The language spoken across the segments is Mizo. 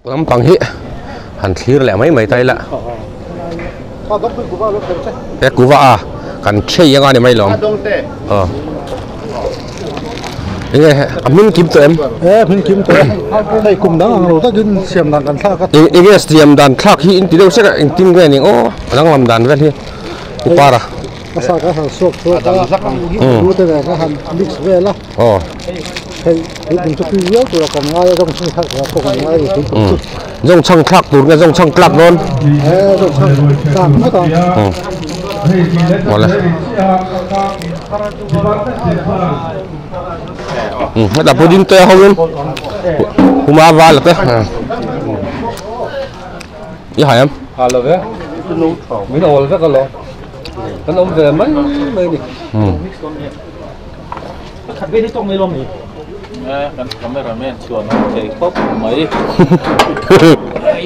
Lampang hi han thlir leh mai mai ta ila. He kuva a kan chei anga ni mai lawm. Aw. Enge a hming kim tawh em? E hming kim tawh e. Hei kum dang ang lo takin siam dan kan thlak a. Enge siam dan thlak hi in ti deuh sek a engtin nge ni aw a danglam dan vel hi upara. A sa ka han suak chhuak a. Lu te nen a han mix vel a. Aw. Hei tui kum chu tui viau tura kan ngai a zawng chhang thlak tura pawh kan ngai a ni tui kum chu. Zawng chhang thlak tur nge zawng chhang tlak dawn? E zawng chhang tlak ngawt ang. Awle. Heta pudding te ho in huma val te. I hai am? Ha lo ve. Min awl vek alawm. Kan awm ve mai mai ni. Kan cameraman chuan a thei khawp mai.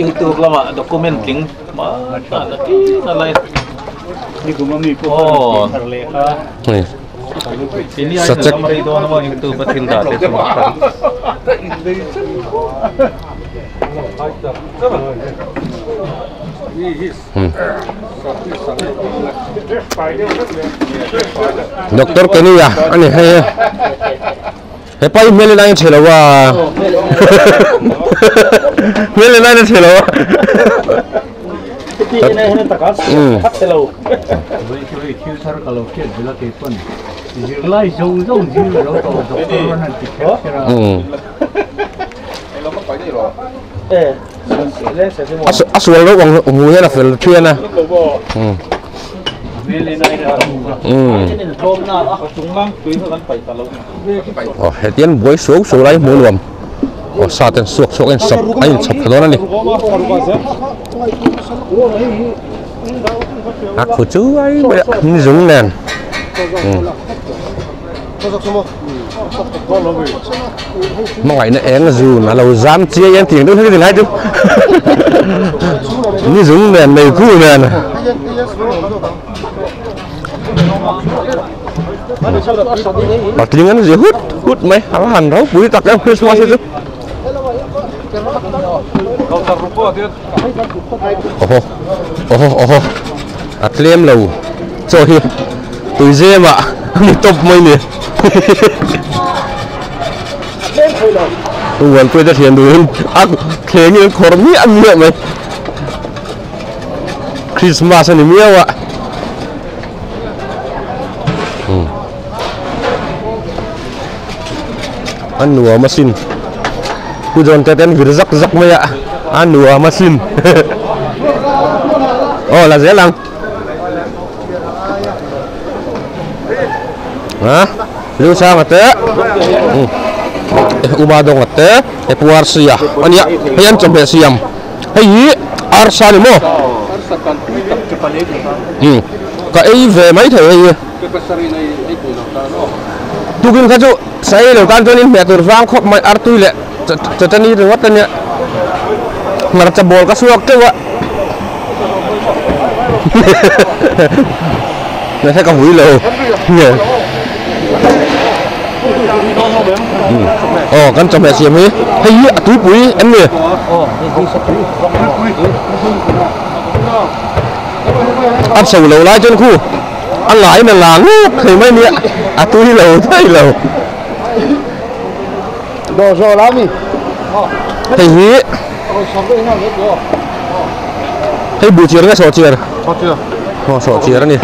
Youtube lamah document tling hmana na tin a lai. Aw. Sachek. YouTube a thil dah te chu Doctor Kenny a ani hei hepa hi hmel in a chhe lo a hmel in a chhe lo a A sual reuh ang hmu hian a fel thian a. Aw hetiang buai suau suau lai hmuh nuam aw sa ten suak chhuak a in sap a in chhawp thla dawn a ni. A khu chu ai mai a ni zung nen. Hmangaihna eng zun a lo zam chiai em tih ang deuh hlek a ni lai chu ni zung nen nei khu nen patling an zi hut hut mai a va han ropui tak em Christmas hi chu awhaw awhaw awhaw a tlem lo chaw hi tui zem ah a ni tawp mai ni Uanpuia te thian duhin a thleng in khawr miah miah mai Christmas a ni miau a a nuam asin Pu John te ten vir zak zak mai a a nuam asin aw la zel ang. Ha lưu sang a te uma dawng a te he puar sia ania hei an chawhmeh siam hei hi arsa ni maw ka ei ve mai thei hei hi tukin kha chu sa ei lo tan chuan in hmeh tur vang khawp mai artui leh chutani ringawt ania hmarcha ball ka suak teuh a. Nasa ka hui lo. Aw kan chawhmeh siam hi hei hi a tuipui em ni? A so lo lai chuan khu a ngai na la ngawt thei mai nia a tui lo thei lo. Hei hi Hei buh chiar nge sawh chiar? Sawh chiar. Aw sawh chiar a ni.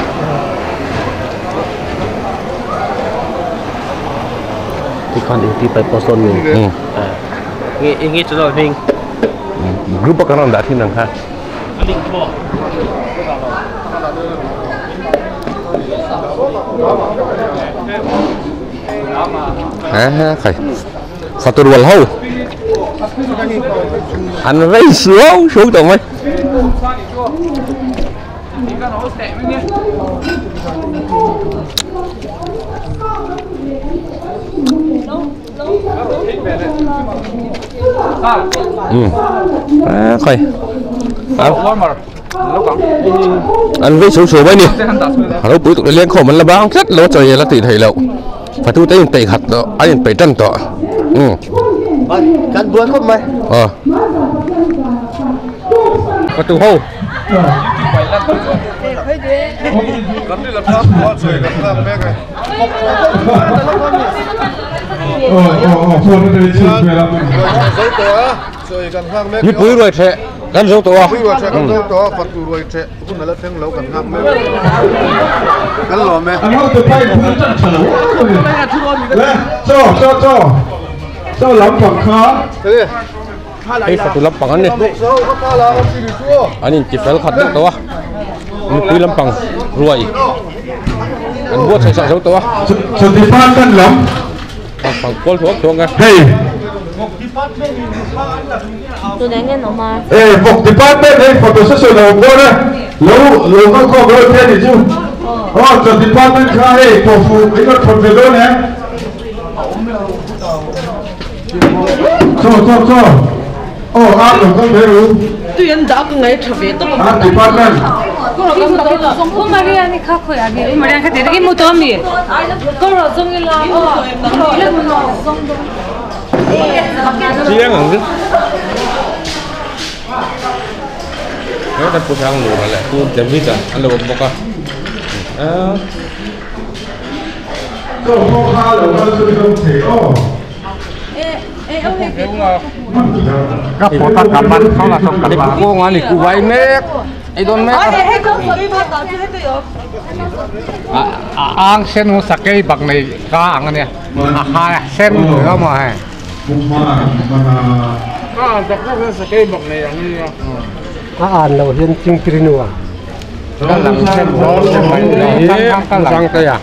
Tikhan engti pai post dawn mi? Hmm. Nge nge channel hming? Group a kan rawn dah thin ang kha. A link pawh. Ha khai. Fatu rual ho an vei suau suau tawh mai. À, khơi. An vei suau suau mai ni. Alo pui tuk leng khawm an la bang tlat lo chawi la tih theih loh. Fatu te in peih khat tawh a in peih tan tawh. Kan buai khawp mai. Aw. Fatu ho. Mipui ruai theh kan zo tawh a. Mipui ruai theh kan zo tawh a, fatu ruai theh hun a la thleng lo kan nghak mek. Kan lawm e. An hotu pa in phun tan tha lo le chaw chaw chaw chaw lampang kha. Hei fatu lampang an ni. An in ti fel khat deuh tawh a. Mipui lampang ruai an buatsaih sak zo tawh a. Chaw department lam. Lampang kual thuak thuak a. Hei. E vawk department hei photo session a awm dawn e. Lo lo kal khawm rawh thei a nih chu. Aw chaw department kha hei tofu in rawn thawn ve dawn em? Chaw chaw chaw aw a lo kal ve ru. Tui an dah ka ngai tha ve tawp a. Department. U Maria ni kha khawi a ni U Maria kha ti i mu tawh ami ka rawh zawng ila aw ila mu zawng dawn. Chiang ang chu. He ta pu sang lura leh pu David a an lo awm bawk a. Chaw pawh kha lo kal chu i awm thei aw. Ka pawt a ka man kho la ka Hei pu kawnga ni ku vai mek ei dawn mek a. A ang sen hu sakei bak nei ka ang ania a hai a sen hu maw hei. A an tak tak hian sakei bak nei ang ania. A an lo hian chingpirinu a. Ka lang sen Hi pu Sangtea.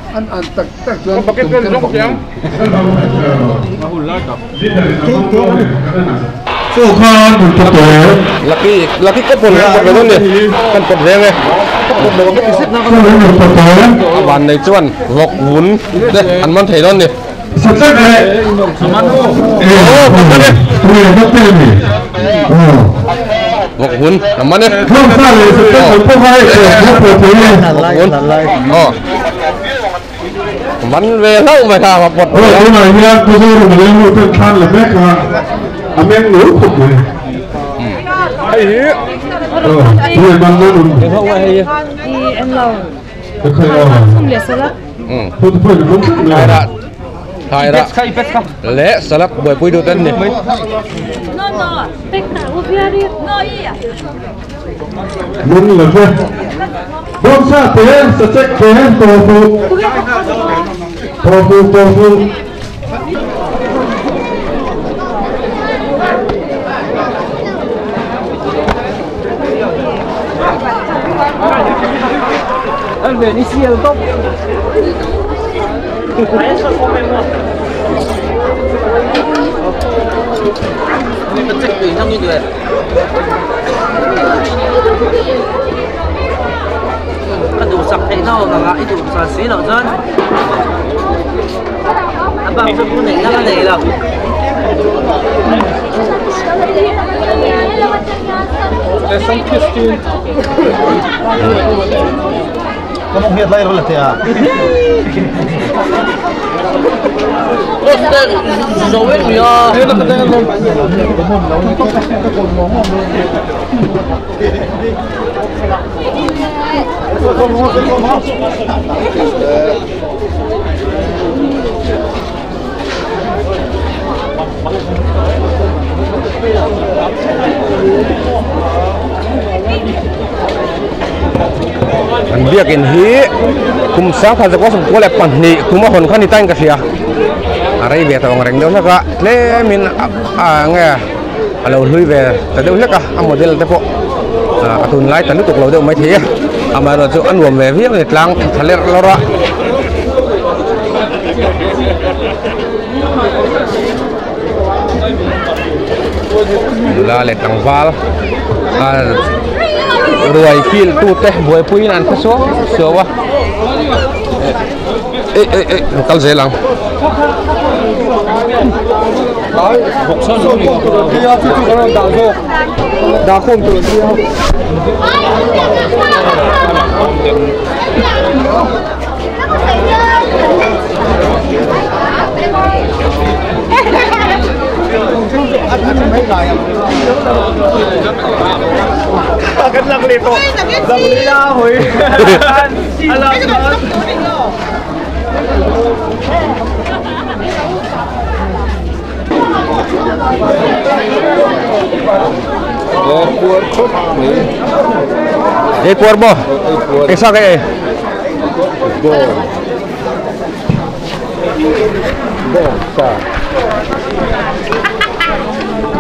An an tak tak chuan tum ten bawk nei. Chaw kha an ta tawh. Lucky lucky ka pawn kan pawt ve dawn ni kan pawt ve ange. Chaw an ta tawh. A van nei chuan vawk vun te an man thei dawn ni. Sachek leh Vawk vun a man e. Thawmsa leh sachek lo pawh kha hei pawh pawh thei e. Vawk vun aw. Man ve hlauh mai kha a pawt Aw tunah hian Pu Zoram a leng lut ten thlan la mek a, a meng no khawp mai. Hei hi. Aw tunah man nan awm. Eng ho nge hei hi? I en lo. Ka khai aw. Thum leh salad. Thaira thaira leh salad buaipui duh te an ni. Lung la ve. Bawngsa te, sachek te, tofu, tofu, tofu. Ka duhsak theih na awm anga i duhsak si loh chuan a bak chu pu neih na ka nei lo. An biakin hi kum sangkhat zakua sawmkua leh pahnih kum a hawn kha ni tain ka hria a rei ve tawh ang reng deuh hlek a tlemin a nge a lo hlui ve ta deuh hlek a a model te pawh a tunlai ta lutuk lo deuh maithei a amaherawhchu chu a nuam ve viau a ni tlang tha lerh lawrh a. Nula leh tlangval ruai kil tute buaipuiin an khaw suau suau a eh eh eh an kal zel ang. Ei puar maw? Eng sa ka ei?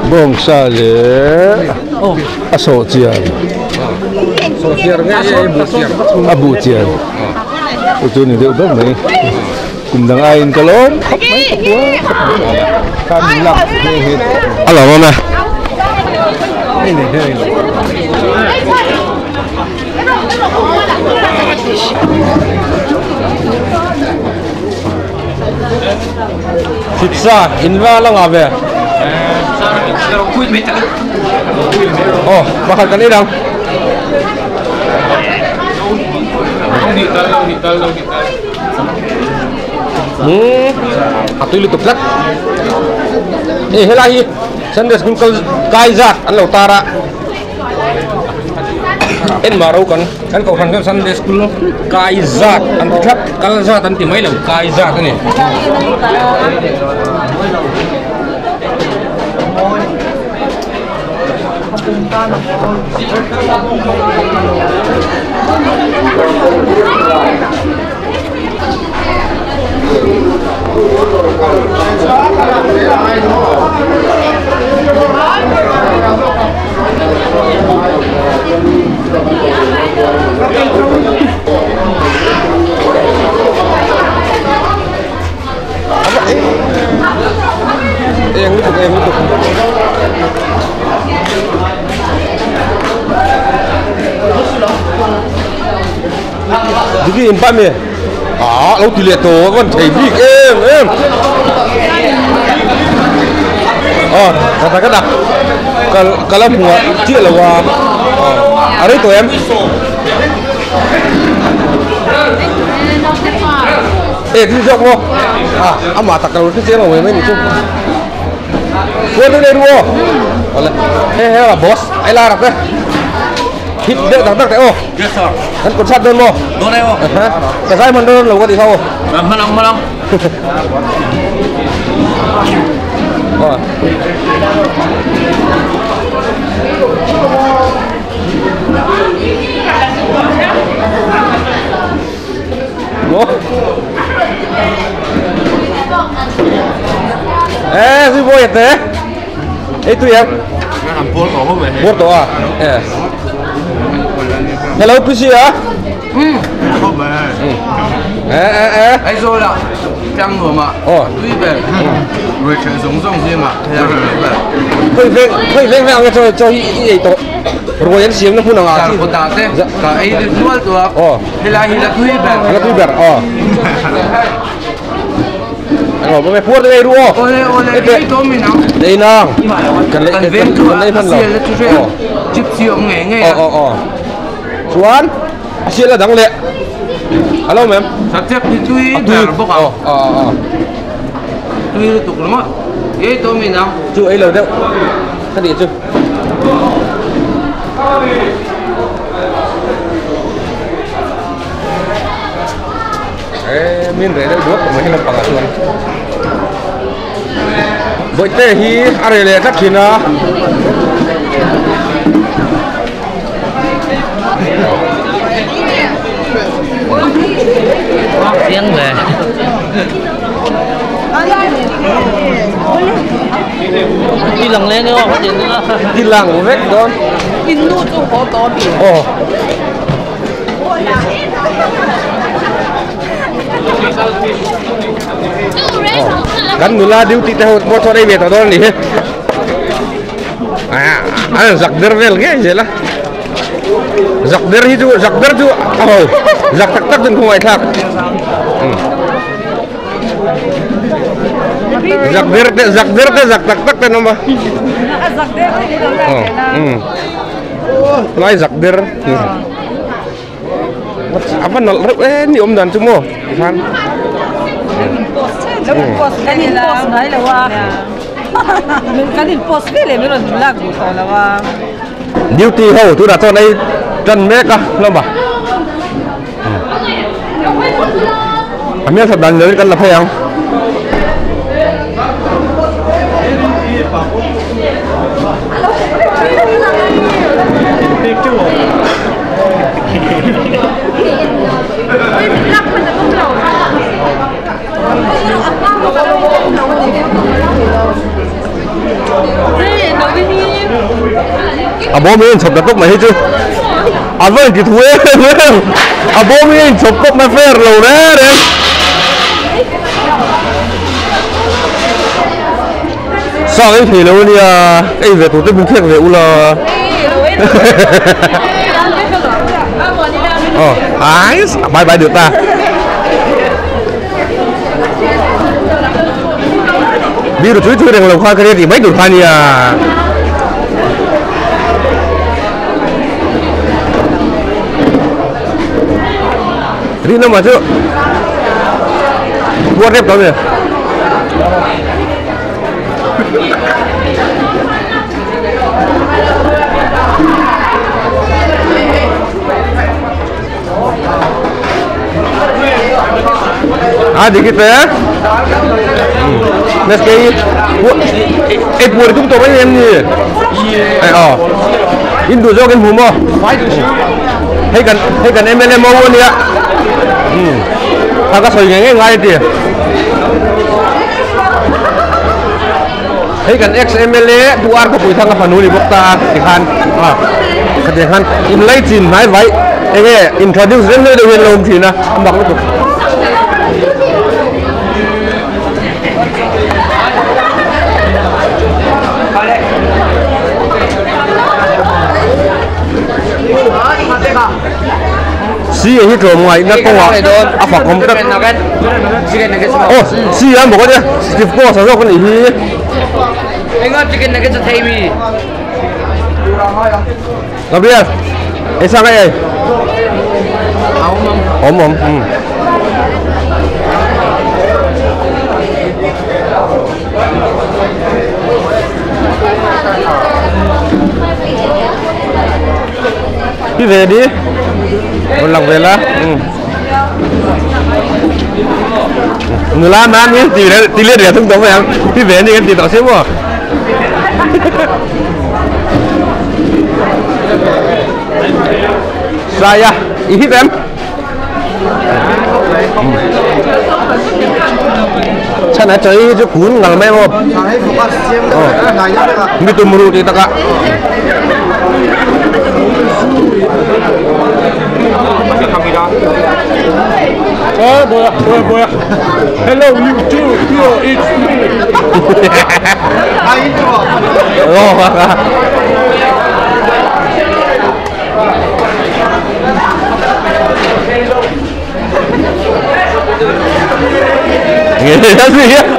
Bawngsa leh a sawhchiar a buh chiar chu chu ni deuh ber mai kum dang aiin ka lawm khawp mai ka puar khawp mai khan min lak nghe nghe A lo awm e. Thitsa in va la ngah ve. Aw pakhat kan ei dang. Hmm a tui lutuk tlat. Hei helai hi Sunday school kal kai zat an lo tar a. En mah ro kan kan kohhran chuan Sunday school kai zat an ti thlap kal zat an ti mai lo kai zat a ni. Eng lutuk eng lutuk. Diki in pa mi a lo ti leh tawh a van thei bik em em aw ka ta ka dak kal kal a hmuh ah chiah lo a a rei tawh em e thil zawk maw a amah tak ka lo hre chiang lo mai mai ni chu kual deuh leh ru aw awle he he a boss ai la rak te. Hit deuh tak tak teh aw. Yes sir. Kan kut chat dawn maw? Dawn e aw. Ka zai hman dawn lo ka ti kha aw. Hman ang hman ang. Aw. Maw? Ê, zui bawi te. Ei tui em. Puar tawh a. Yes. Hello PC a. Ê ê ê. Aizawl ah tlang nuam ah tui ber ruai ṭhelh zawng zawng zing ah hei a rawn tui ber. Khawi veng khawi veng veng ang e chaw chaw hi i ei tawh ruai an siam na hmun ang ah. Zarkawt ah te ka ei deuh nual tawh a helai hi la tui ber. La tui ber aw. Ang lo me puar te ei ru aw. Ole ole ei to min ang. Ei nang. Kan kan veng chu kan ei a hman lo. sial na chu hre gypsy awm ngei ngei a. Aw aw aw. Chuan a sial a dang leh. Hello ma'am. Sachek hi tui ber bawk ang. Aw aw aw. Tui lutuk ringawt. Ei to min ang. Chu ei lo deuh. Ka tih chu. Ê min reh deuh duak mai lampang ah chuan bawihte hi a reh leh tlat thin a. Ti lang vek dawn. Aw. Kan nula duty te ho pawh chuan ei ve tawh dawn a ni hi a zak der vel ngei zel a zak der hi chu zak der chu a ho zak tak tak chuan khawngaih thlak zak der te zak der te zak tak tak te an awm a lai zak der. A va nalh reuh em ni awm dan chu maw tikhan. Kan in post ngai lo a kan in post ve leh min rawn lak duh tawh lo a. Duty ho tunah chuan ei tan mek a hlawm a a hmel that dan ni lovin kan la phei ang. A bawm hi a inchhawp ta tawp mai hi chu a va inti thu em em a bawm hi a inchhawp tawp mai fair lo reng reng sang ei thei lo ania ei ve tur te min khek ve ula oh nice bye bye được ta đi được chuối chuối đèn lồng khoa cái thì mấy được khoa nia đi đâu mà chứ buat rep tau ya À dikit ya. Nes cái e pur tum to mai em ni. E o. In du zawk in hmu maw? Hei kan hei kan MLA mo ania. Um. Kha ka sawi ngei ngei ngai ti. Hei kan ex MLA Pu Ar Khawpui Thanga fanu ni bawk ta a tikhan a khatiang khan in lei chin hnai vai enge introduce reng deuh deuh hian lo awm thin a a mak lutuk. Si hi tlawm ngaihna kawngah a fak awm tlat aw si a bawk a nia Steve Coast a zawk a nih hi. Gabriel ei sang ei awm awm umm. Đi về đi Một lòng về lá Người la man nhé Thì thì liên để thông tống phải không Đi về đi em thì tỏ xếp mà Sai à Ý hít em Chhan a chawi hi chu kun ngang mai maw mi tum ruh tih takah Hello YouTube here it's me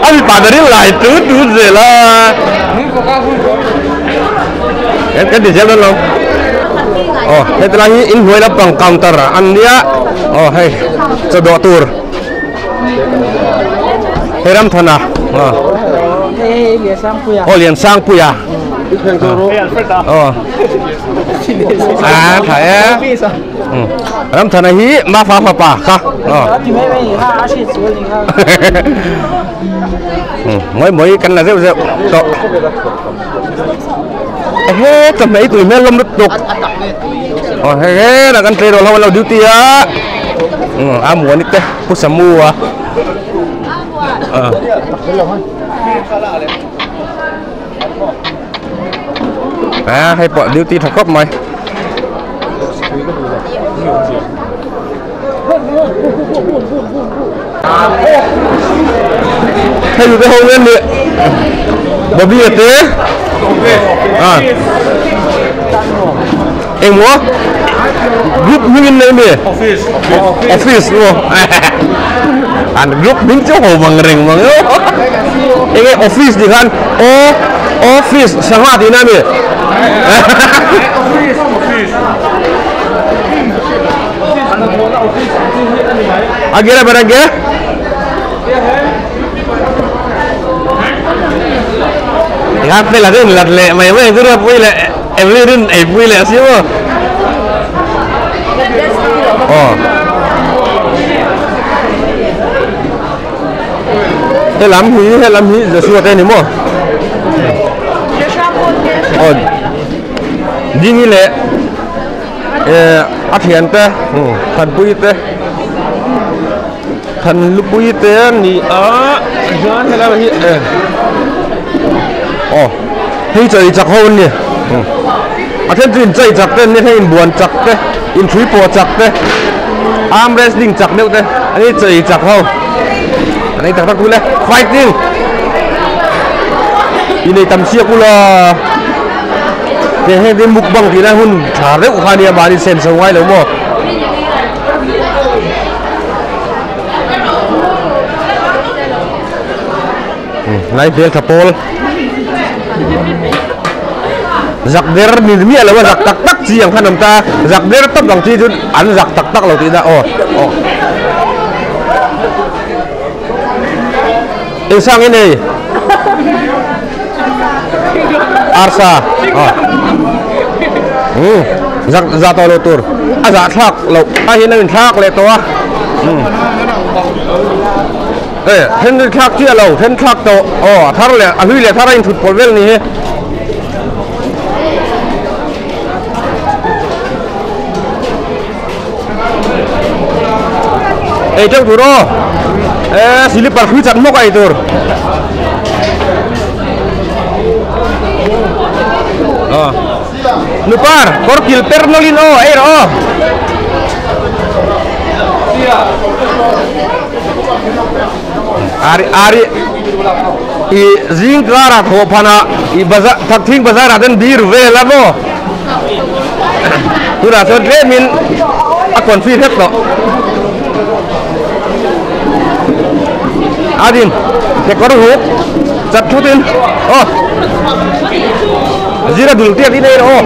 A mipa ta riu lai tut tut zel a kan ti zel dawn lo aw heti lai hi inhnuai lampang counter an nia aw hei chaw dawh tur hei Ramthana aw aw Liansangpuia aw a tha e. Ramthana hi Mafa fapa kha mawi mawi kan la zeuh zeuh tawh he chawhmeh hi tui hmel lawm lutuk aw he hetah kan train ho an lo duty a a muani te Pu Samu a a hei pawh duty tha khawp mai. Hei te ho nge ni Bobby a te a engmaw group hming in nei mi office office maw an group hming chu ho vang reng mang enge office tih khan o office sangha tihna a mi. Agira berage. Nga pe la rin lat le mai mai tu pui le every rin ei pui le si mo. Aw. Helam hi helam hi Joshua te a ni maw? Aw Dingi leh eh a thian te Thanpuii te Thanlupuii te a ni a hian helai hi eh aw hei chei chak ho an ni a then chu inchei chak te an ni hei inbuan chak te inhrui pawh chak te arm wrestling chak deuh te an ni chei chak ho an ei tak tak thul e fighting inei tam siak ula he heng te mukbang tih lai hun tha reuh kha ania mahni senso ngai lo maw. Lai hmel tha pawl zak der ni miah lo a zak tak tak chi ang khan awm ta zak der tawp ang chi chu an zak tak tak lo tihna aw aw eng sang in ei arsa aw um zak za tawh lo tur a zah thlak loh a hian a inthlak leh tawh a um. E then thlak chiah lo then thlak tawh aw a thar leh a hlui leh thar a inthut pawlh vel ni hi. Ei teuh tur aw e slipper hlui chat hmawk a ei tur. Aw nupar kawr kil per nawlhin aw ei rawh aw. Ari ari i zing kara thaw phana i bazar thakthing bazar ah ten bir vel a maw tunah chuan tlemin a confi hlek tawh a din kekawr huk chat thut in aw zira dul tiak in ei rawh aw.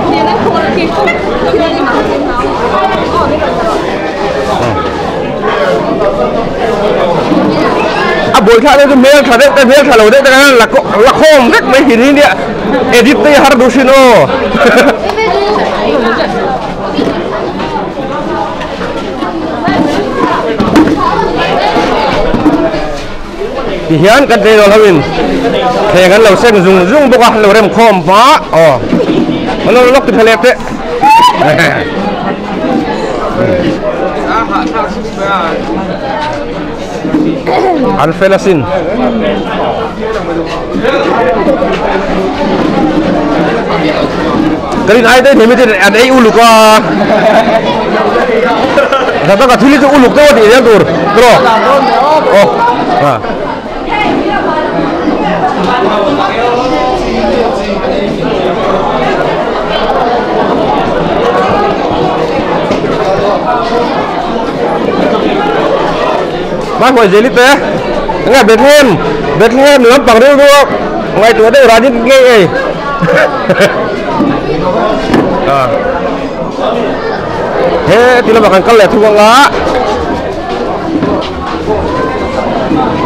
A buai thlak deuh chu hmel tha deuh te hmel tha lo deuh te khan la la khawm vek mai thin hi nia edit te hi har duh thin aw. Tihian kan tleirawl ho in thleng an lo seng zung zung bawk a an lo rem khawm hma aw an lo lawk ti tha leh teh. An fel asin. Ka rin ai deuh hemi te an ei uluk a. Zat taka thil hi chu uluk deuh a tih zel tur. Tiraw? Aw. Ha. Mai huai zeli te nge Bethlehem Bethlehem lampang rilru a ngaihtuah deuh ran in ngei ei he ti lamah kan kal leh thung anga.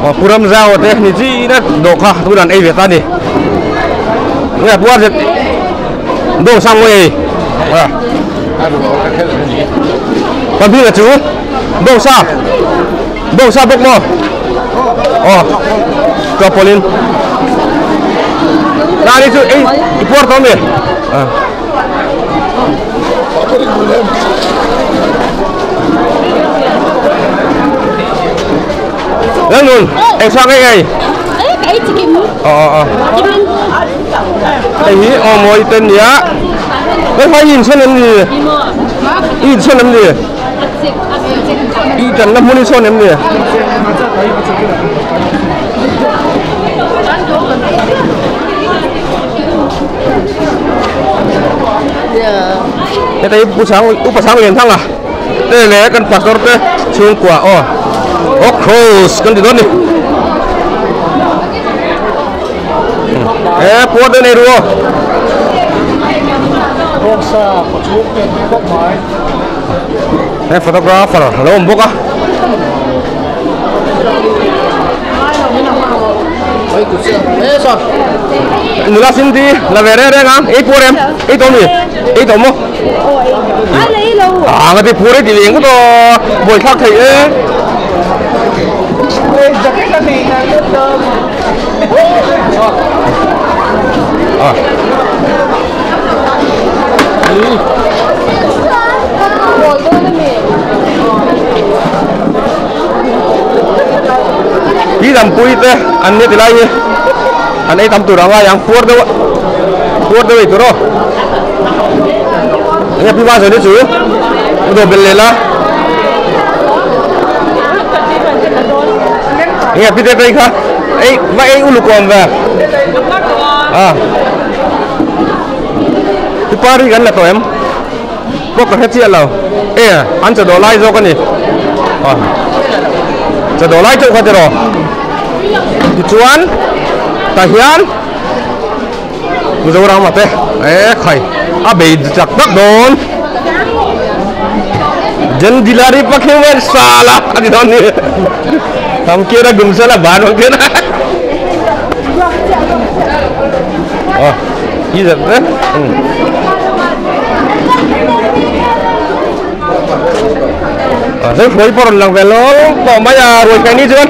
Aw pu Ramzau te ni chi na dawh kha tun an ei ve ta a ni nge puar zet dawng sang mawi ei a kan bik a chu dawng sa dawng sa bawk maw aw chaw pawlhin nani chu ei i puar tawh ami a. Lalnun, eng sang ei ei? Ờ ờ ờ. Hei hi aw mawi te nia. Hei hei in sawn em ni? In sawn em ni? I tanna hmun i sawn em ni? Heta hi Pu Sang Upa Sang Lian Thanga te leh kan pastor te chhungkua aw aw cross kan ti dawn ni e puar te nei ru aw he photographer a lo awm bawk a. Nula Cindy la ve reng reng a, ei puar em? Ei tawh mi? Ei tawh maw? A nga ti phur e ti leng to buai thlak thei e. À. Pi dam pui te an ni ti lai hi an ei tam tur anga yang puar deuh puar deuh ei tur aw enge pi ma zawn hi chu u do bel leh la enge pi te phei kha ei va ei uluk awm ve a pi pari kan la tawh em pawh ka hre chiah lo e an chaw dawh lai zawk a ni chaw dawh lai chauh kha tiraw tichuan tah hian Mizoram a te e khai a bei chak tak dawn Jandilari pakhian sala a ti dawn ni tam kera gumsala ban ang kera ờ gì vậy đấy ờ rất khối bỏ lần về nó bỏ mấy à rồi cái này chưa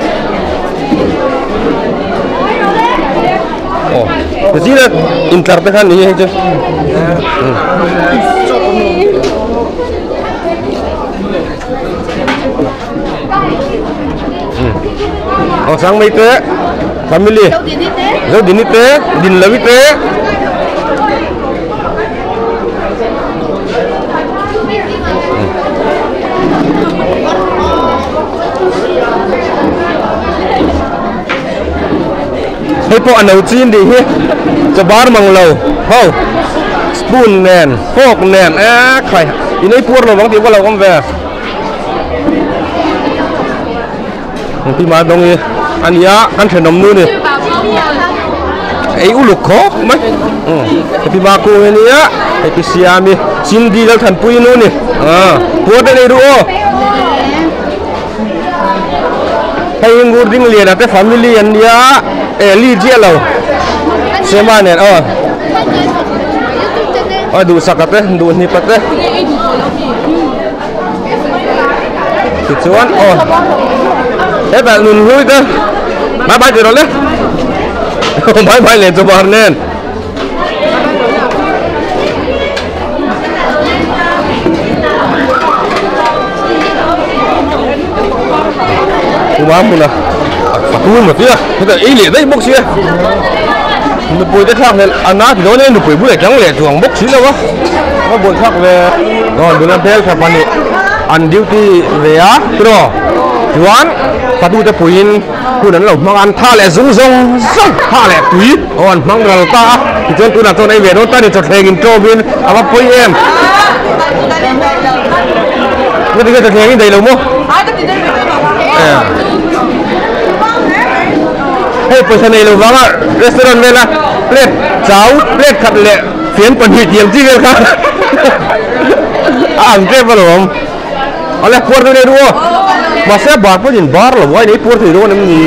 ồ cái gì đó internet khan ni chứ Ờ sáng mấy thế family dấu din te din lawi te hei pawh a no chin tih hi chaw bar mang lo ho spoon nen fork nen e khai in ei puar lo vang tih pawh a lo awm ve Engti mah dawng hi a ni a kan thenawm nu ni ei uluk khawp mai happy ma ku hi nia happy siami Cindy Lalthanpui nu ni puar te nei duh aw hei hi ngur ding lian a te family an nia e li chiah lo sema nen aw aw duhsak a te duh hnip a te. Tichuan aw hetah nun hlui te bye bye tih rawh le bye bye leh chu bar nen kuma hmuna a ma tia hetah ei leh daih bawk sia nupui te thlak hlelh a na ti dawn e nupui bulah tang leh chuang bawk si lo a a buai thlak ve aw nula hmel tha pahnih an duty ve a tiraw chuan fatute puiin hun an lo hmang a an tha leh zung zawng zawng tha leh tui aw an hmang ral ta a tichuan tunah chuan ei ve dawn ta a ni chawthleng in tlawmin a va pawi em ngatinge chawthleng in daih lo maw hei pawisa nei lo vanga restaurant vela plate chau plate khat leh fian pahnih tih ang chi vel kha a ang tep alawm awle puar deuh leh duh aw mahse a bar pawhin bar lo a inei puar thei dawn em ni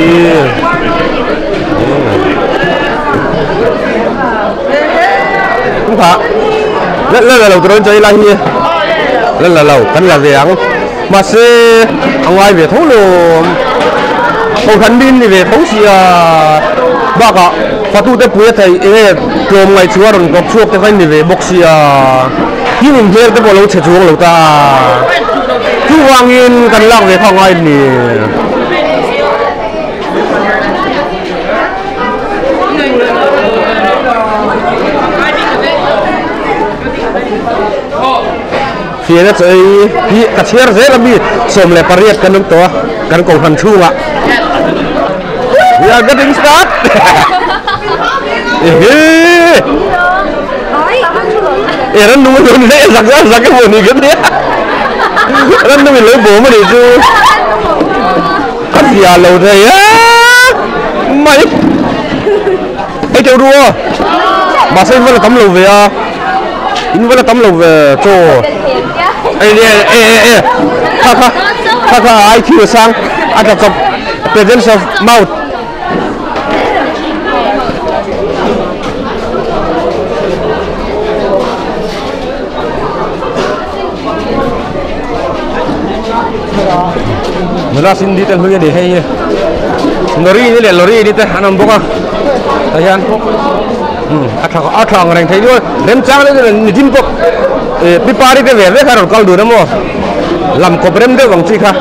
la la lo tur an chei lai hi la la lo kan la ve ang mahse a ngai ve tho lawm kohhran mi ni ve tho sia bakah fatute pui a theih eng nge tlawm ngaih chu a rawn kawp chhuak te kha ni ve bawk sia thil inhmel te pawh a lo chhe chuang lo ta chuvangin kan lak ve kha a ngai ni. Fian a chaw ei hi ka chhiar zel a mi 18 kan awm tawh a kan kohhran chhungah we are getting start ehe e rannung a dawn hle zak zak zak emaw ni ka nia rannung in lo bawm a nih chu ka zia lo thei a mai ei teuh ru aw mahse in va la tam lo ve a. In va la tam lo ve chaw e e e e kha kha kha kha IQ a sang a tla chawp presence of mouth Nula Cindy te hlui a ni hei hi. Lorry ni leh lorry ni te an awm bawk a tah hian umm a tha a tha ang reng thei nual remchang deuh deuh ni din bawk ih pi pari te ve vek a rawn kal dun a maw lam kawp rem deuh ang chi kha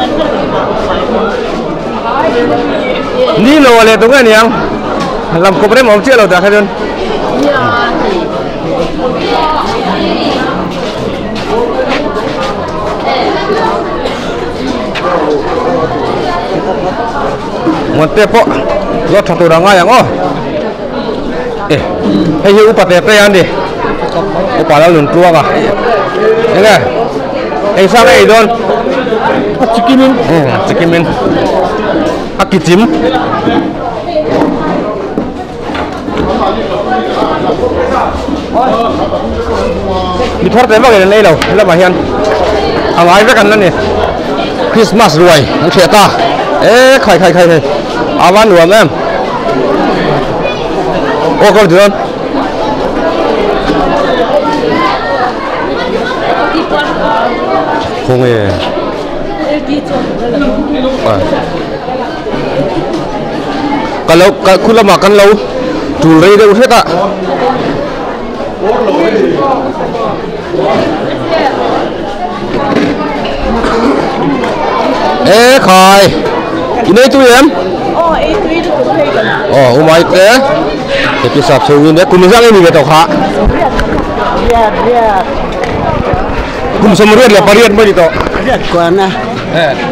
ni lo a leh tawh nge niang lam kawp rem a awm chiah lo tah kha chuan. Muante pawh zawt tha tur a ngai ang aw e hei hi upa te te a ni upa lal nun tluang a enge eng sang a ei dawn a chikim in chikim in a kichim. Mi thar te vak in an ei lo helamah hian a ngai vek an la ni Christmas ruai an hriat ta e khai khai khai hei a va nuam em aw ka ti dawn khawnge Ka lo ka khu lamah kan lo tul rei deuh hret a. E khai i nei tui em? Aw ei tui lutuk hei kan. Aw u mai te he pi sap chhungin e kum zang i ni ve tawh kha. Riat riat. Kum sawmriat leh pariat mai ni tawh. Riat kuana.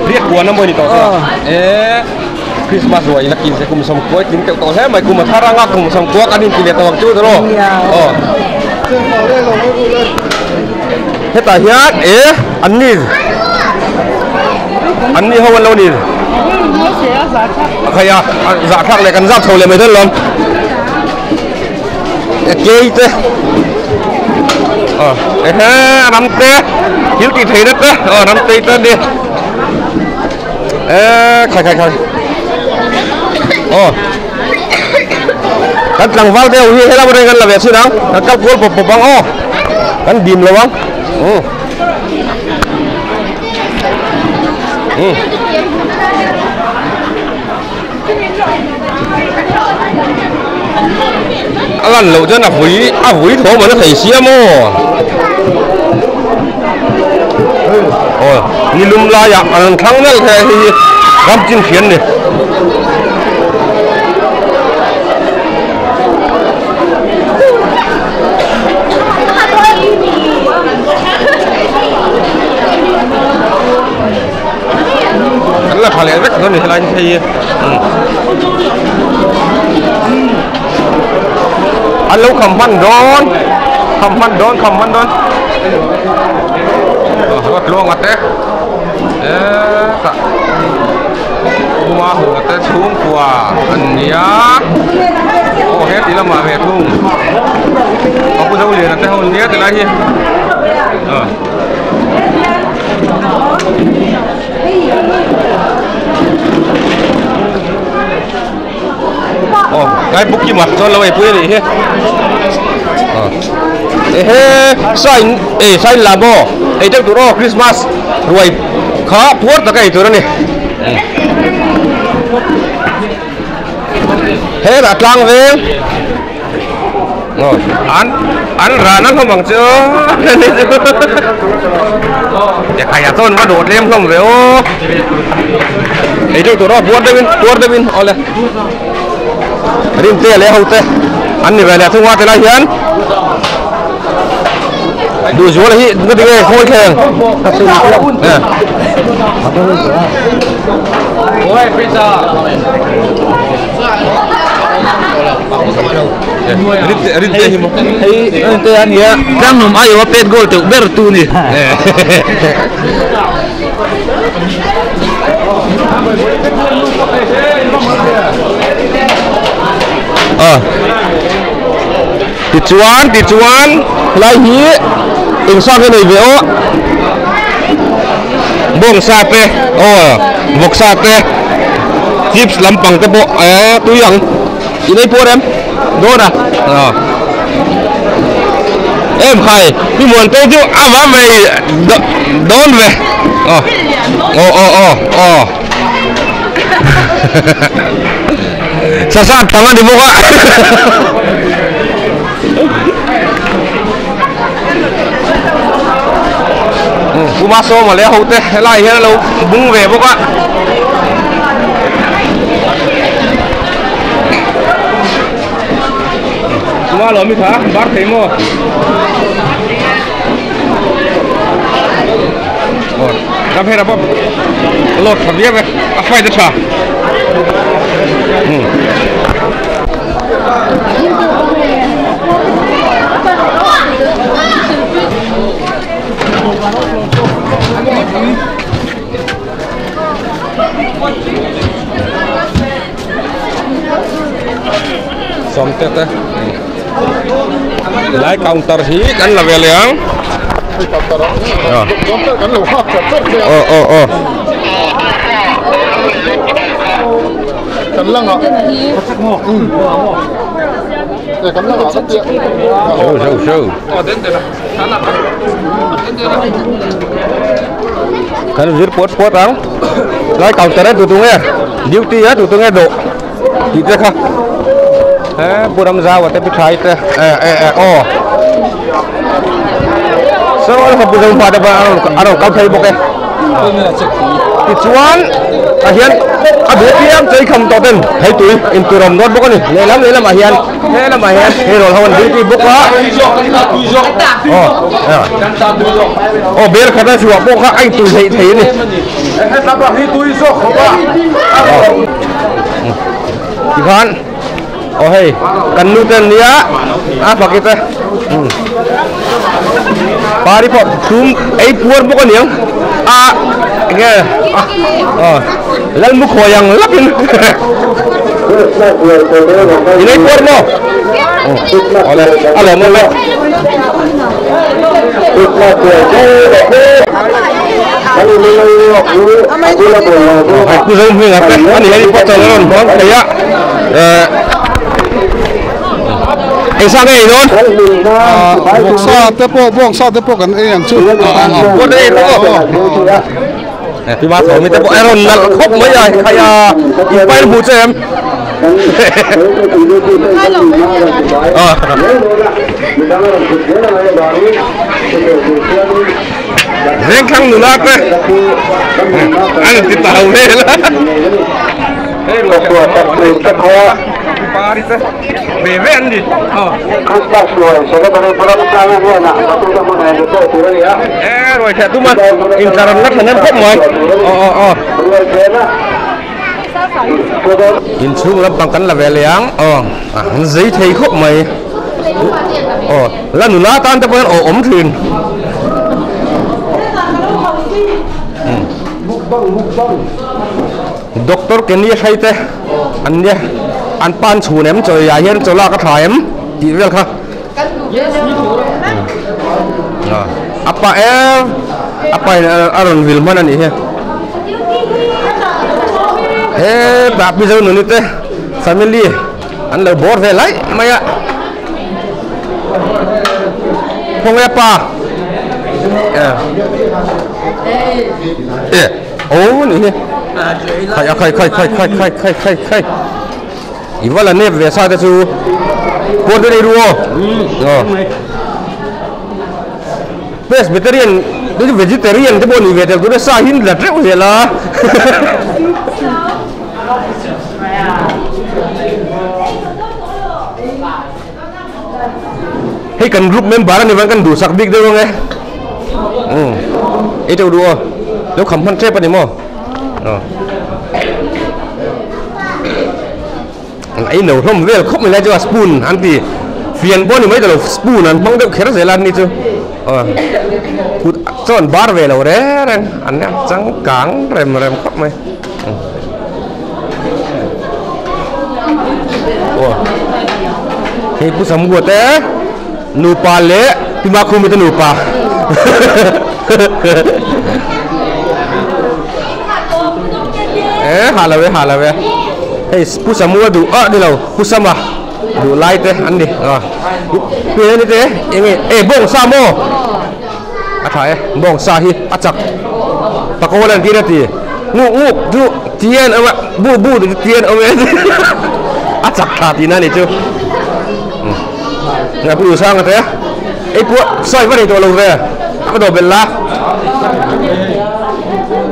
Riat kuan a mawi ni tawh chu e Christmas ruai in a kin se kum sawm kuai tling teuh tawh hle mai kum a thar anga kum sawm kua kan inti leh tawh ang chu tawh aw hetah hian e an ni an ni ho an lo ni a khai a zahthlak leh kan zap chho leh mai dawn lawm e kei te aw ehe ram te thil tih theihna te aw ram te te ani e khai khai khai aw kan tlangval deuh hi helama reng kan la ve chhin ang kan kal kual pawp pawp ang aw kan dim lo ang umm umm. A lan loh chuan a vui a vui thawm an a thei sia maw aw ni lum laiah an rawn thlang nalh thei a hei hi ram chin hrian a ni. An la tha leh vek dawn a ni helai hi hei an lo kham hman dawn kham hman dawn kham hman dawn a tluanga te hetah kuma huna te chhungkua an nia aw he ti lamah ve thung a pu Zoliana te ho an nia tilai hi. Aw kai buk ki mat chuan lo ei pui a nih hi ehe sain e sain la maw ei deuh tur aw Christmas ruai kha puar tak a ei tur a ni hetah tlang veng. An an ran a hlawm ang chu Ekhaya chuan va dawt lem hlawm ve aw ei deuh tur aw puar deuhin puar deuhin awle rim te leh ho te an ni ve leh thung a tilai hian duh zual hi nga tinge khawi thleng Hei te a nia tlangnawm aiawh a pet goal teuh ber tu ni. Tichuan tichuan helai hi eng sa nge nei ve aw bawngsa te aw vawksa te chips lampang te pawh eh tui ang i nei pawh rem dawn a aw em khai mi muan te chu a va mai dawn ve aw aw aw aw aw. Sasa tam a ni bawk a. Puma sawma leh a hote helai hian a lo bung ve bawk a. Puma lawm i tha bar thei maw? Ram hera pawh load tha viau e a fight a tha. Sawmte te lai counter hi kan la ve leh ang. Aw aw aw. Kan langa. Kan langa ka tia. Show show show. Kan vir puat puat ang. Lai counter a tu tu nge duty a tu tu nge dawh tih te kha. He pu Ramzau a te pi Thai te e e e aw. So an fa pu Zohma te pawh a rawn kal phei bawk e. Tichuan tah hian a duh apiang chei kham tawh ten thei tui intur awm dawn bawk a ni. Lehlam lehlamah hian he lamah hian hero ho an duty bawk a. Aw aw bel khat a chhuah pawh kha a intui theih thei a ni. Tikhan aw hei kan nu te an nia a fak te pari pawh thum ei puar bawk a niang a enge a aw lalmu khawi ang lap in in ei puar maw awle a lawm awm e. Hei pu Zohminga te a ni hei pawh chuan a rawn hmang thei a eh eng sa nge ei dawn? Vawksa te pawh bawngsa te pawh kan ei ang chu. Pawh ei pawh. Pi ma tho mi te pawh a rawn nalh khawp mai a khai a in pain hmuh che em? Vengthlang nula te an ti tau vel a. Pari te ve ve an ni. E ruai theh tum a intlar an la thahnem khawp mai. Aw aw aw. Inchhung lampang kan la ve leh ang aw an zei thei khawp mai aw la nula tan te pawh hian aw awm thin. Doctor Kenny hrai te an nia an pa an chhun em chawi ah hian chaw lak a tha em tih vel kha a pa em a pa in a rawn vil hman a nih hi hetah Mizo nuni te family an lo bawr ve laih mai a khawnge a pa e. Aw ni hi khai a khai khai khai khai khai khai khai khai i va la nep ve sa te chu pawn te nei ru aw aw presbyterian te chu vegetarian te pawh ni ve tel tur sa hi la teuh zel a hei kan group member a ni vang kan duhsak bik deuh ang e umm ei teuh duh aw lo kham hman tep a ni maw aw an ei no hlawm vel khawp mai lai chu a spoon an ti fian pawh a ni mai ta lo spoon an hmang deuh kher zel a ni chu aw kut chuan bar ve lo reng reng an changkang rem rem khawp mai. Hei pu Samgua te nupa leh pi Makhumi te nupa e ha lo e ha lo e hei pu Samua duh ah ni lo pu Sama duh lai te an ni a pi ni te enge e bawngsa maw a tha e bawngsa hi a chak pakawl an tir a ti nguk nguk chu. Tian awm a, bu bu te chu tian awm e a chak tha tihna a nih chu. Ngai pu Duhsanga te ei pawh sawi va nei tawh lo ve a va dawh belh la.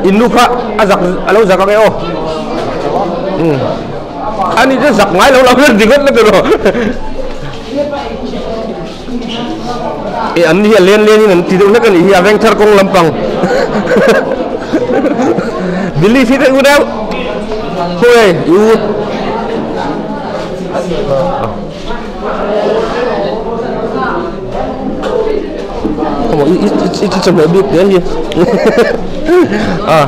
In nu kha a zak a lo zak ang e aw. Ani chu zak ngai lo lo hian ringawt na tur aw. E an ni hi a len len in an ti deuh hlek a nih hi a veng thar kawng lampang Delhi hi te u deuh khawi i u Không ít ít ít ít chấm biết thế gì à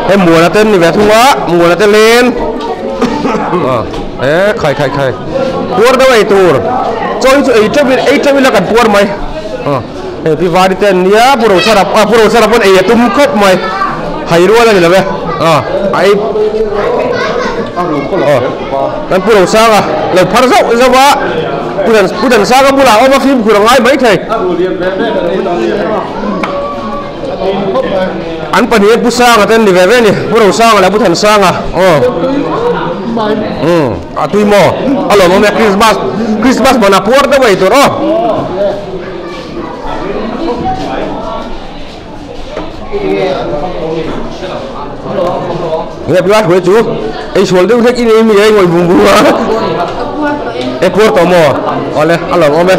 Hei muana te an ni ve thung a, muana te len e khai khai khai puar deuh ei tur chaw hi chu ei teuh ei teuh ila kan puar mai hei pi vari te an nia pu Rochara a pu Rochara pawn ei a tum khawp mai hai rual a ni lo e a ei kan pu Rosanga lo phar zauh zauh a pu Thansanga bulah a awm a fimkhur a ngai maithei. An pahnih Pu Sanga te an ni ve ve a ni, Pu Rosanga leh Pu Thansanga aw umm a tui maw a lawmawm e Christmas Christmas hmanah puar deuh a ei tur aw. Nge pu Hruai chu ei sual deuh hlek i nei mi ei ngawih bung bung a e puar tawh maw awle a lawmawm e.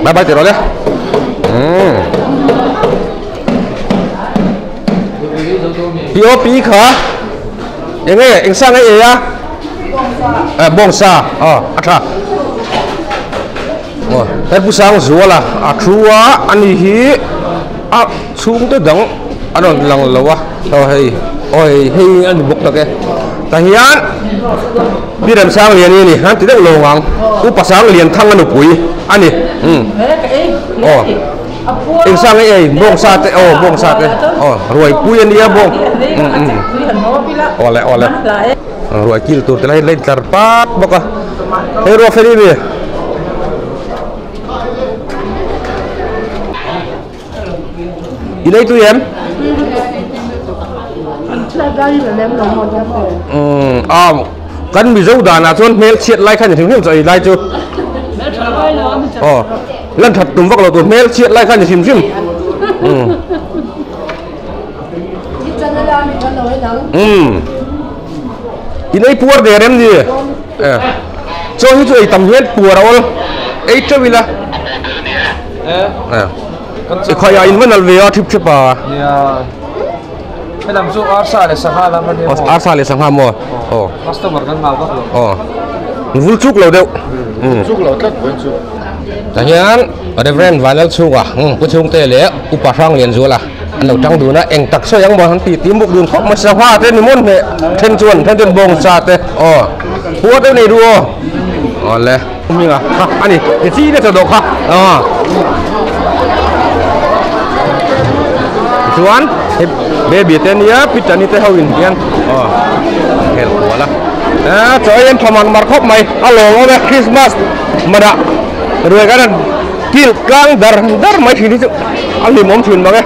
Bye bye tiro le. POP kha enge eng sa ngai ei a eh bawng sa aw a tha aw he pu sang zual a a thu a ani hi a chhungte dang a rawn lang lo a aw hei aw hei hei a ni bawk tak e tah hian Pi Remsangliani a ni an ti deuh lo ang Upa Sanglianthang a nupui a ni umm aw eng sang nge ei bawng sa te aw bawng sa te aw ruai pui a nia bawng umm umm aw le aw le ruai kil tur te lai la intlar pat bawk a hei ruah feli mi. I lei tui em? Umm a kan Mizo danah chuan hmel chhiat lai khan ni hrim hrim chu ei lai chu. Aw lan that tum vak lo tur hmel chhiat lai khan ni hrim hrim. Umm. Umm. In ei puar der em ni? Eh. Chaw hi chu ei tam hian puar a awl. Ei teuh ila. Eh. I khawi ah in va nalh ve a thip thip a. Nia. Helam chu arsa leh sangha lam a nia maw? Arsa leh sangha maw? Aw. Customer kan ngah vak lo. Aw. Vul chuk lo deuh. Vul chuk lo tlat vawiin chu. Tah hian Reverend Vanlalchhunga Pu Chhungte leh Upa Hranglianzuala an lo tang dun a, eng tak sawi ang maw an ti ti muk dun khawp mai sangha te ni mawn hneh then chuan then chuan bawngsa te aw pua deuh nei duh aw. Awle. Hminga kha a ni ti chi te chaw dawh kha aw tichuan hei baby te ania pitani te ho in hian aw an khel kual a ah chaw ei an tha mar mar khawp mai a lawm awm e christmas manah ruai kan han kilh tlang dar dar mai thin hi chu a hlimawm thin mang e.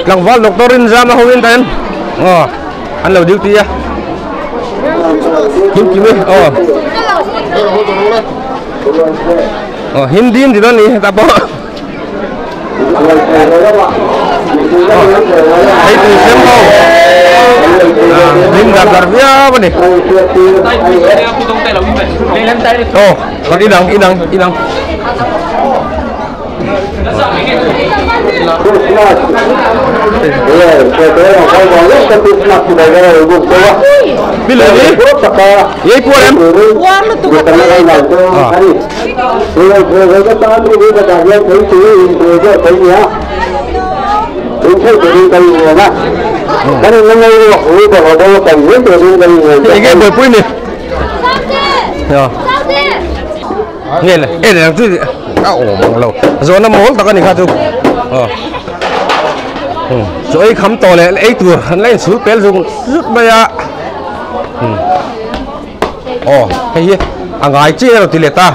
Tlangval doctor in zam a ho in ta hian aw an lo duty a kim kim e aw aw hindi in ti dawn ni hetah pawh aw hei tui sem ho hlim dar dar viau a ni aw kan inang inang inang. Ei puar em? Enge buaipui ni? Nge le, e le ang chu. A awm ang lo zawhna mawl tak a ni kha chu aw chaw ei kham tawh leh ei tur an la inchhul pel zung zut mai a aw hei hi a ngai chiah emaw ti leh ta.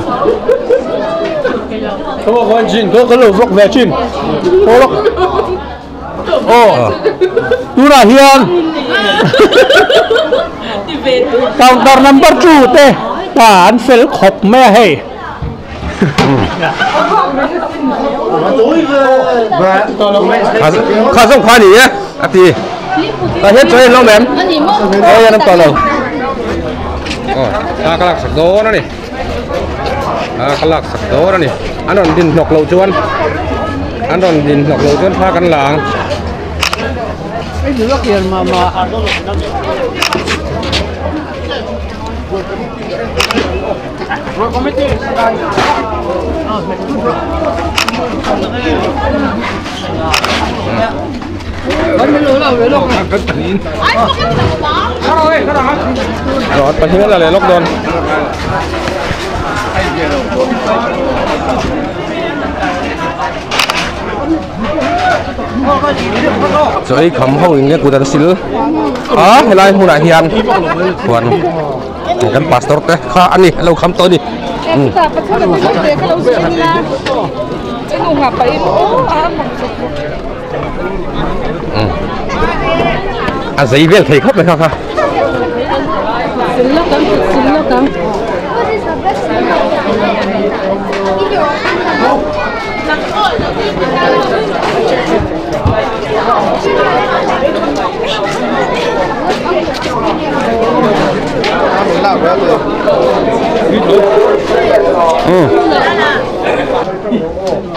Aw tunah hian counter number 2 te pa an fel khawp mai a hei. Kha zawng kha a ni e a ti. Tah hian chaw en lo mem. Aw hian an tawh lo. Aw thla ka laksak dawn a ni. A ka laksak dawn a ni. An rawn din hnawk loh chuan an rawn din hnawk loh chuan thla kan la ang. Rồi, pahnih la leh lawk dawn. Chaw ei kham ho in nge kut an sil a helai hmunah hian chuan kan pastor te kha a ni a lo kham tawh a ni. A zei vel thei khawp mai kha kha.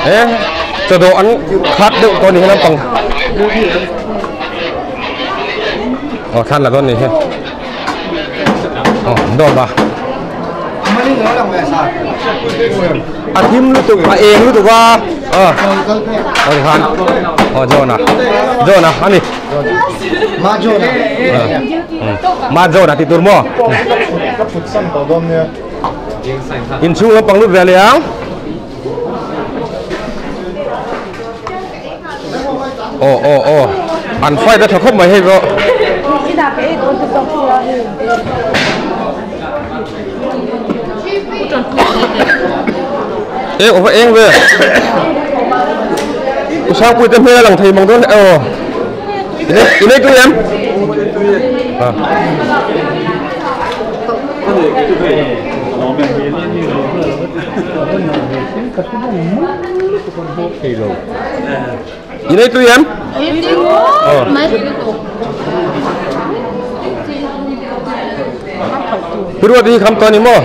E chawdawh an khat deuh tawh a ni he lampang aw thlan la dawn a ni he aw dawm a a thim lutuk a eng lutuk a aw aw tikhan aw John-a John-a a ni ma John-a tih tur maw inchhung lampang lut ve leh ang. Aw aw aw an fight a tha khawp mai hei pawh. Eng aw va eng ve U Sangpui te hmel a lang thei mang dawn aw i nei tui em? I nei tui em? Piruat hi kham tawh a ni maw?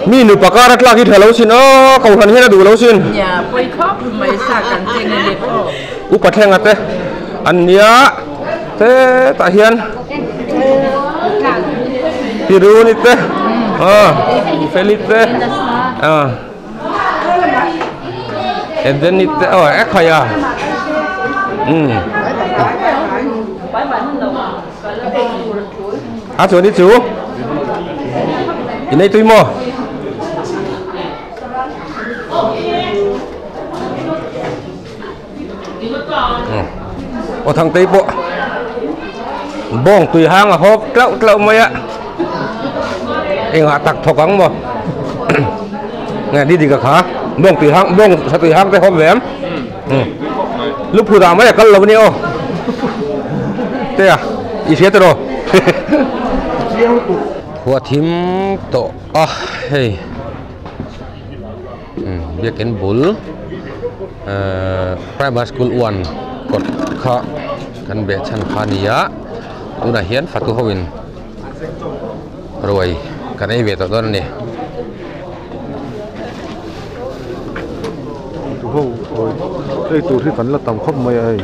Mi nupa kar a tlak hi tha lo sin aw, kohhran hian a duh lo sin. Upa thlenga te an nia te tah hian Piruni te Feli te Edeni te aw e khai a a chuan hi chu i nei tui maw? Aw Thangtei pawh bawng tui hang a hawp tlauh tlauh mai a engah tak thawk ang maw nge ni dik a kha bawng tui hang bawng sa tui hang te hawp ve em luphut ah mai a kal lo a ni aw te a i hria tiraw khua thim tawh a hei. Biakin bul Primary School 1 kawt kha kan beh chhan kha a ni a tunah hian fatu ho in ruai kan ei ve tawh dawn a ni. Fatu ho ruai ei tur hi kan la tam khawp mai a hei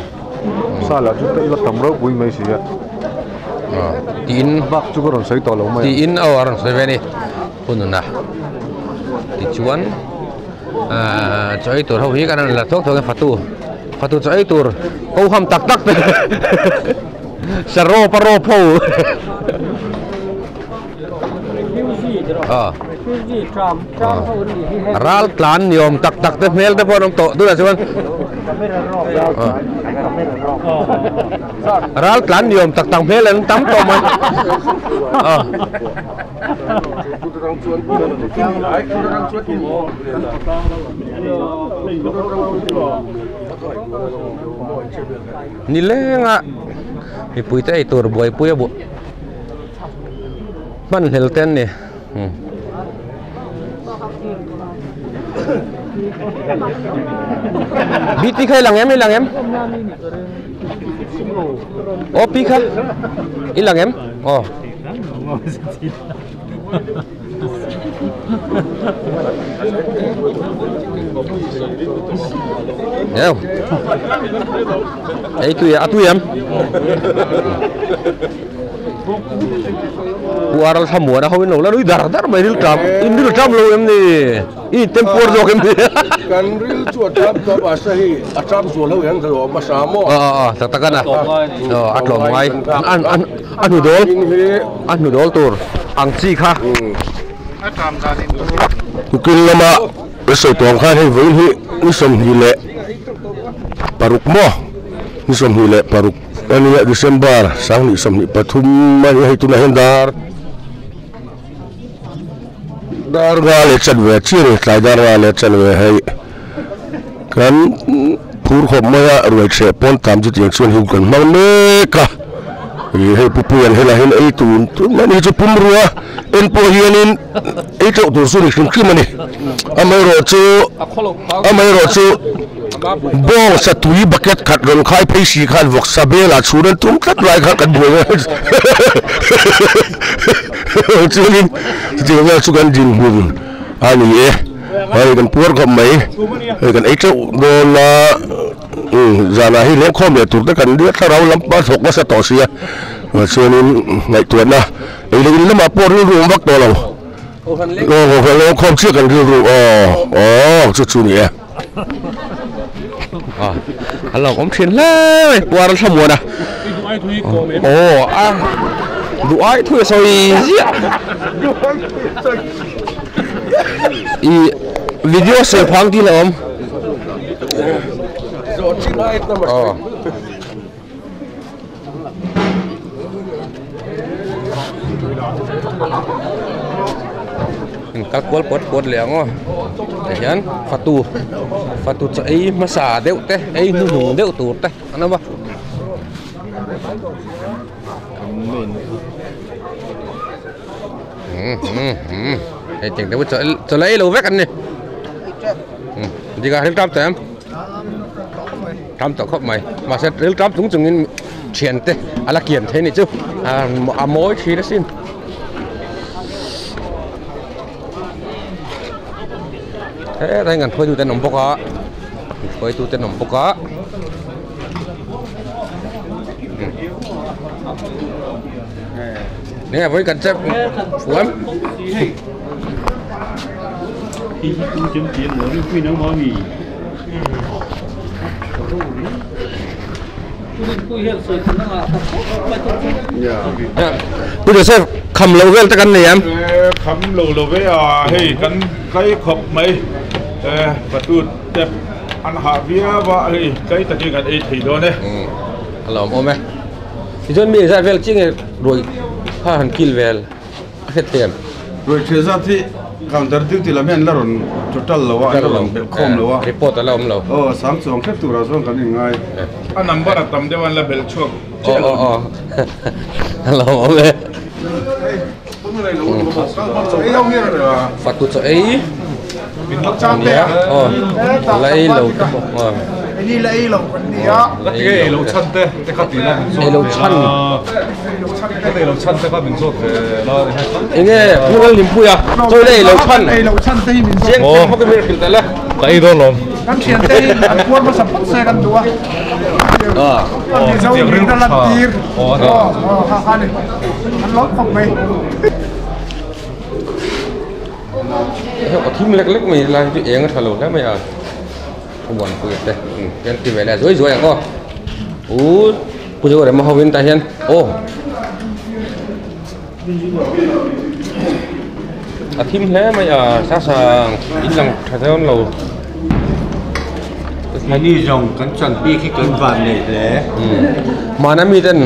sa lah chu la tam ropui mai si a tiin bak chu ka rawn sawi tawh lo mai a tiin aw a rawn sawi ve a ni. Hunun a tichuan ahh chaw ei tur ho hi kan rawn la thuak thuak a fatu fatu chaw ei tur ko ham tak tak te sa rawp a rawp ho Refugee tram tram ho an nih hi hei. Ral tlan ni awm tak tak te hmel te pawh an awm tawh tunah chuan ral tlan ni awm tak tak hmel an tam tawh mai. Ni lenga mipui te ei tur buaipui a buh hman hlel te an ni. BT kha i lang em i lang em? Aw pi kha i lang em? Aw. Neu. Ei tui a tui em? Puaral thlamuan a ho in lo la nui dar dar mai ril tam in ril tam lo em ni i in tem puar zawk em ni kan ril chu a tam tawh a sa hi a tam zual ho hian ka lo awm hmasa maw a a tak tak ana a tlawm ngai an an a hnu dawl a hnu dawl tur ang chi kha Kukil lama i sawi tawh ang khan hei vawiin hi ni sawmhnih leh paruk maw ni sawmhnih leh paruk a nia December sanghnih sawmhnih pathum a nia hei tunah hian dar dar nga leh chanve a chiah a ni tlai dar nga leh chanve hei kan phur khawp mai a ruai chheh pawn tam chu tiang chuan hei kan hmang mek a ih hei pupuian helaiah hian ei tur tun ani chu pumrua en pawh hianin ei teuh tur chu ni hrim hrim a ni amaherawhchu amaherawhchu bawng satui bucket khat rawn khai phei si khan vawksa belah chhun an tum tlat lai kha kan buai chuanin chutiang vel chu kan dinhmun a ni e hei kan puar khawp mai hei kan ei teuh dawn a zanah hi lengkhawm leh tur te kan nia thlarau lam a thawk nasa tawh sia chuanin ngaihtuahna ei leh in lamah pawh rilru awm vak tawh lo aw lengkhawm chiah kan rilru aw aw chu chu ni e. A lo awm thin hle mai puar thlamuan a aw a duh ai thui a sawi ziah ih video sawi phang tih hlauhawm aw. Kal kual puat puat leh ang aw tihian fatu fatu chaw ei hmasa deuh te ei hnuhnung deuh tur te an awm a. Hei tiang te pawh chaw la ei lo vek an ni dikah ril tam tawh em. Tam tawh khawp mai mahse ril tam chung chungin thiante a la kian thei anih chu a mawi thin asin. Hetlai hian kan hruaitute an awm bawk a hruaitute an awm bawk a nge vawi kan chep fuam. Pu Joseph kham lo vel te kan nei em? Kham lo lo ve a, hei kan tlai khawp mai patut te an hah viau a, hei tlai takin kan ei thei dawn e. A lawm awm e. Tichuan mi engzat vel chi nge ruai kha han kil vel? A hret thei em? Ruai ṭhiah zat hi counter duty lam hian la rawn total lo a, an la rawn belh khawm lo a. Report a la awm lo. Aw, sang chuang hrep turah chuan kan inngai. A number a tam deuh a, an la belh chhuak chiah lo. Aw aw aw, a lo awm e. Fatu chaw ei. Nia, aw, la ei lo te pawh aw. Ni la ei lo kan nia. Ei lo chhan te, te kha tih na min zawt. Ei lo chhan. Ei lo chhan te kha min zawt ve la. Enge Pu Lalhlimpuia chawi la ei lo chhan. Ei lo chhan te hi min zawt. Chiang chiang bawk in min hrilh tel e. Ka ei dawn lawm. Kan thian te hi an puar hmasa phawt se kan duh a. Mizo min a lan tir. Aw ha ha ni. An lawm khawp mai. Hei a thim lek lek mai lai hi chu eng a tha lo hle mai a. Uan pui te hian ti ve leh zuai zuai ang aw u pu zo rema hovin tah hian aw A thim hle mai a sa sang in lang tha dawn lo. Heni zawng kan chan bik hi kan van nei hle. Hmana mi ten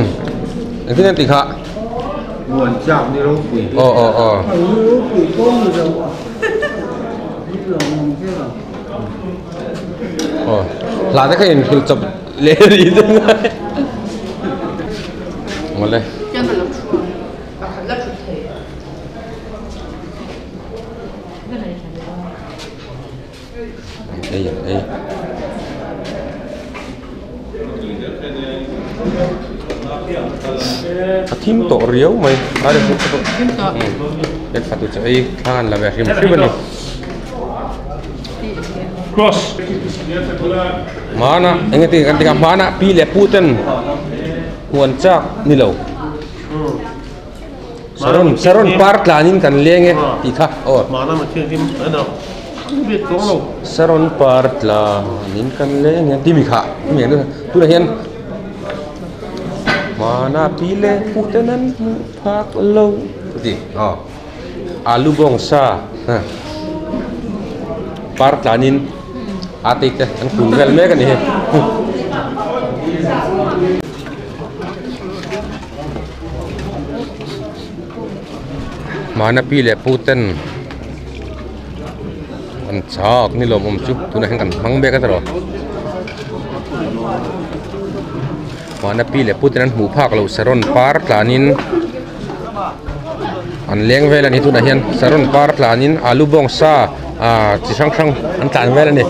engtin an tih kha? Muan chak ni ropui hi. Aw aw aw. Ropui kawng ni lo a. Aw hla te kha in hrilh chawp leh rih te ngai. Mawle. Ei an ei. A thim tawh riau mai a ri bawk bawk. Thim tawh. Ek fatu chu ei thlang an la ve hrim hrim a ni. Cross. Hmana eng nge kan ti kha hmana pi leh pu ten huan chak ni lo. Saron saron par tlanin kan leng e tih kha aw. Saron par tlanin kan leng e tih mi kha mi ang tunah hian hmana pi leh pu ten an hmuh phak lo a ti aw alu bawng sa par tlanin a tei te an kun vel mek a ni hei. Hmana pi leh pu ten an chak ni lawm awm chu tunah hian kan hmang mek a tiraw hmana pi leh pu ten an hmuh phak loh saron par tlanin an leng vel a ni tunah hian saron par tlanin alu bawng sa ah chi hrang hrang an tlan vel a ni.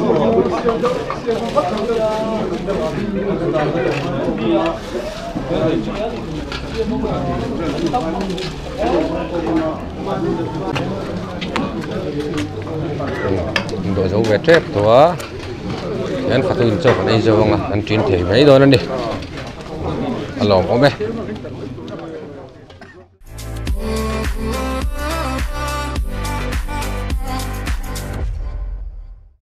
Dawh zo ve tep tawh a hian fatu in chaw kan ei zo ang a kan tin thei mai dawn a ni a lawmawm e.